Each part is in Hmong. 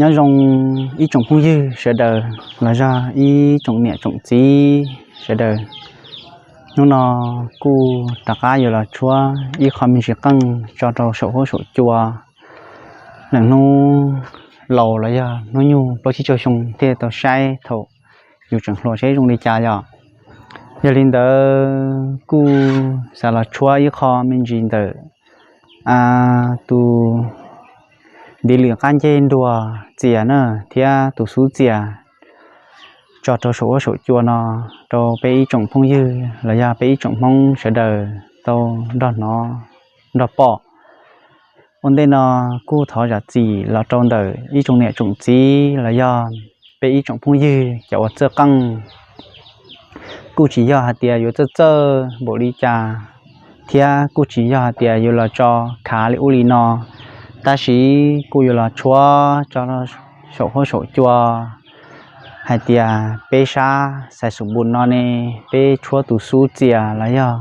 Nyob zoo ib tsoom phooj ywg sawv daws los yog ib tsoom niam tsoom txiv sawv daws. Hnub no kuj rov qab yuav los tshuab ib qho me ntsis qeej tso rau saum huab saum cua. Lawm hnub laus los yog hnub nyug plaub tsib caug xyoo thiaj tau saib thaum yus tseem hluas saib zoo li cas yom. Yog li ntawd kuj xav los tshuab ib qho me ntsis ntawm tus ntiv lwm qab ncej nruas txias na, thiab tus xub txias tso rau saum huab saum cua no rau peb ib tsoom phooj ywg los yog peb ib tsoom Hmoob sawv daws tau nrog hnov nrog pom. Ua ntej no kuj thov zam txim los rau ntawm ib tsoom niam tsoom txiv los yog peb ib tsoom phooj ywg cov uas txawj qeej. Kuj tsis yog hais tias yuav txawj txawj npaum li cas, thiab kuj tsis yog hais tias yuav los tso khav li ub li no, tab sis kuj yuav los tshuab tso saum huab saum cua hais tias peb sab Xais Xus Npus no ne, peb tshuab tus xub txias los yog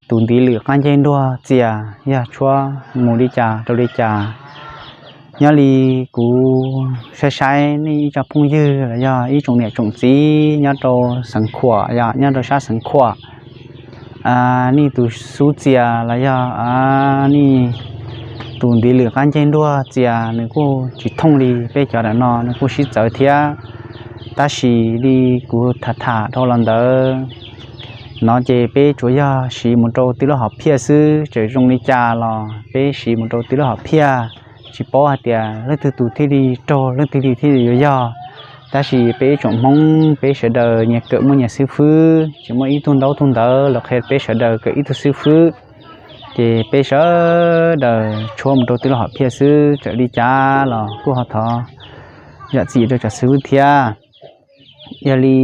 tus ntiv lwm qab ncej nruas txias yog tshuab mus li cas rau li cas. Nyob li kuv saib saib nej ib co phooj ywg los yog ib tsoom niam tsoom txiv nyob rau Xeev Khuam, nyob rau sab Xeev Khuam, nej tus xub txias los yog nej tus ntiv lwm qab ncej nruas txias nws kuj tsis thooj li peb cov ntawm no, nws kuj sib txawv thiab. Tab sis li kuv tham tham dhau los ntawd no ces peb tsuas yog siv mus rau tij laug Hom Phiaj xwb, txawm zoo li cas los peb siv mus rau tij laug Hom Phiaj. Tsis paub hais tias leej twg tus thiaj li raug, leej twg li thiaj li yuav yog. Tab sis peb ib tsoom Hmoob peb sawv daws nyias kawm muaj nyias xib fwb, tsis muaj ib tug ntaub tug ntawv los qhia peb sawv daws kawm ib tug xib fwb. Ces peb sawv daws tshuab mus rau tij laug Hom Phiaj xwb, txawm li cas los kuj ho thov zam txim rau cov xib fwb thiab. Yog li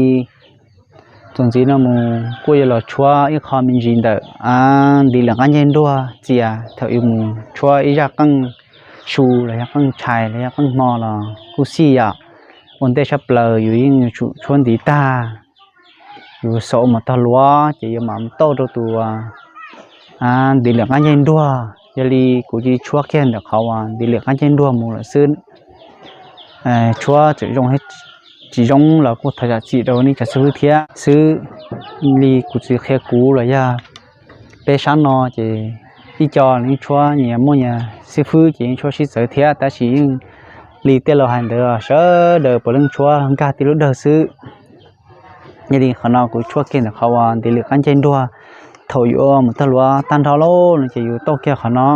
txuas ntxiv no mus kuj yuav los tshuab ib qho me ntsis ntawm ntiv lwm qab ncej nruas txias thaum yus mus tshuab ib zaj qeej su los yog qeej tshais los yog qeej hmo los kuj xij yom. Ua ntej tshaj plaws yus yeej yuav tsum tshuab ntiv tag, yus xauv mus tog luav ces yuav mam tauj rau tus ntiv lwm qab ncej nruas. Yog li kuv cia li tshuab kiag ntawm qhov uas ntiv lwm qab ncej nruas mus lawm xwb. Tshuab txawm zoo tsis zoo los kuj thov zam txim rau nej cov xib fwb thiab xwb. Li kuv txiv qhia kuv los yog peb sab no ces ib co yeej tshuab nyias muaj nyias xib fwb ces yeej tshuab sib txawv thiab, tab sis yeej li tej laus hais ntawd sawv daws puav leej tshuab nkag tib lub dawg xwb. Yog li qhov no kuv tshuab kiag ntawm qhov uas ntiv lwm qab ncej nruas thaum yuav mus tog luav tag nrho lauj no ces yus tauj kiag qhov no.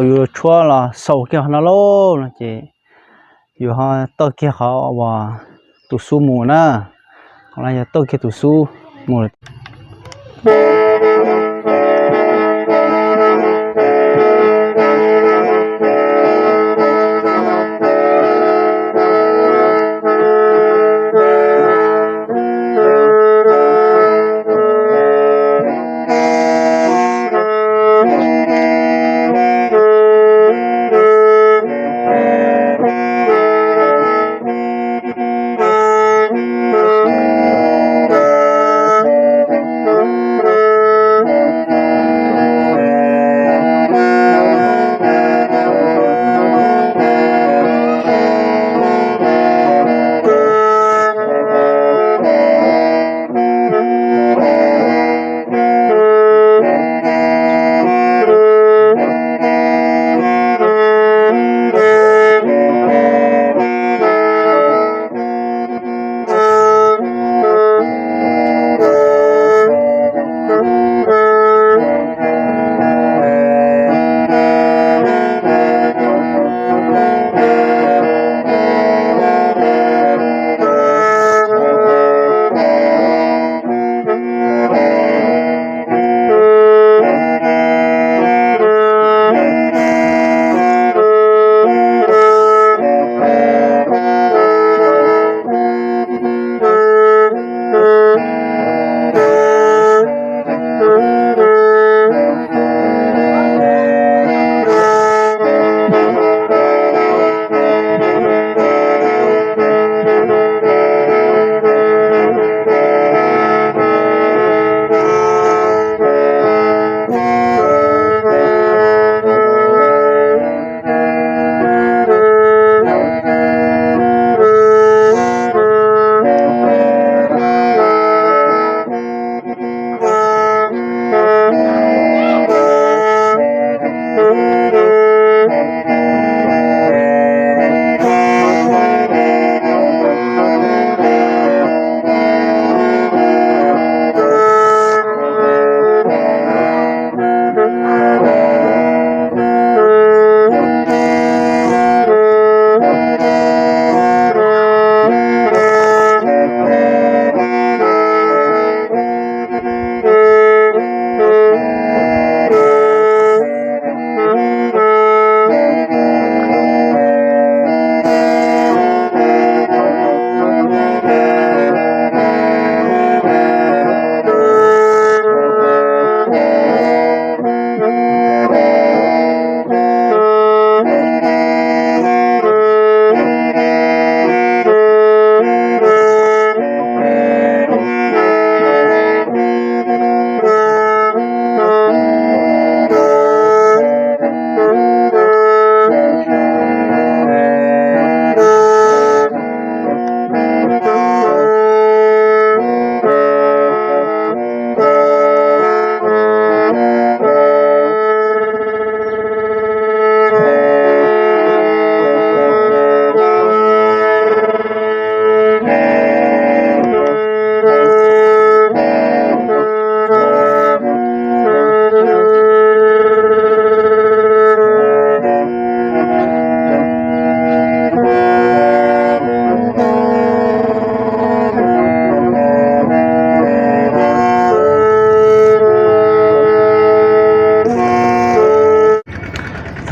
Yus tshuab los xaus kiag qhov no lauj no ces yus ho tawj kiag qhov uas tus xub mus na, los yog tawj kiag tus xub mus.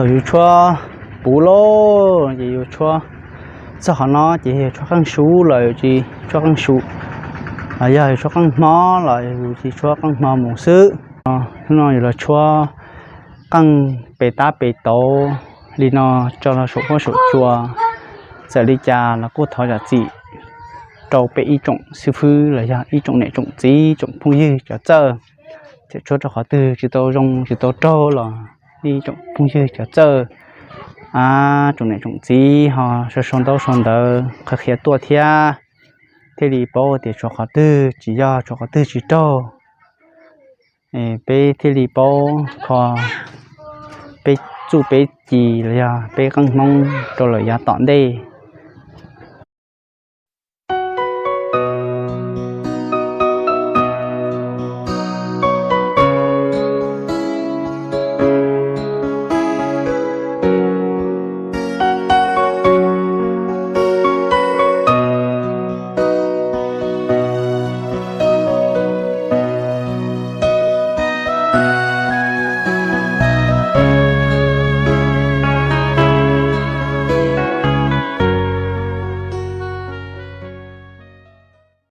Thaum yus tshuab puv lawm ces yus tshuab txog qhov no ces yog tshuab qeej su los yus tsis tshuab qeej su, los yog yus tshuab qeej hmo los yus tsis tshuab qeej hmo mus xwb. Hnub no yus los tshuab qeej pem tab pem tauv li no tso rau saum huab saum cua. Txawm li cas los kuj thov zam txim rau peb ib tsoom xib fwb los yog ib tsoom niam tsoom txiv tsoom phooj ywg cov txawj, txawm tshuab rau qhov twg tsis tau zoo tsis tau raug los ib tsoom phooj ywg cov txawj, tsoom niam tsoom txiv ho sau sau ntaub sau ntawv qhia qhia tuaj thiab, thiaj li paub tias tshuav qhov twg tsis yog tshuav qhov twg tsis raug. Peb thiaj li paub kho peb txuj peb ci los yog peb qeej Hmoob rau lawm yav tom ntej.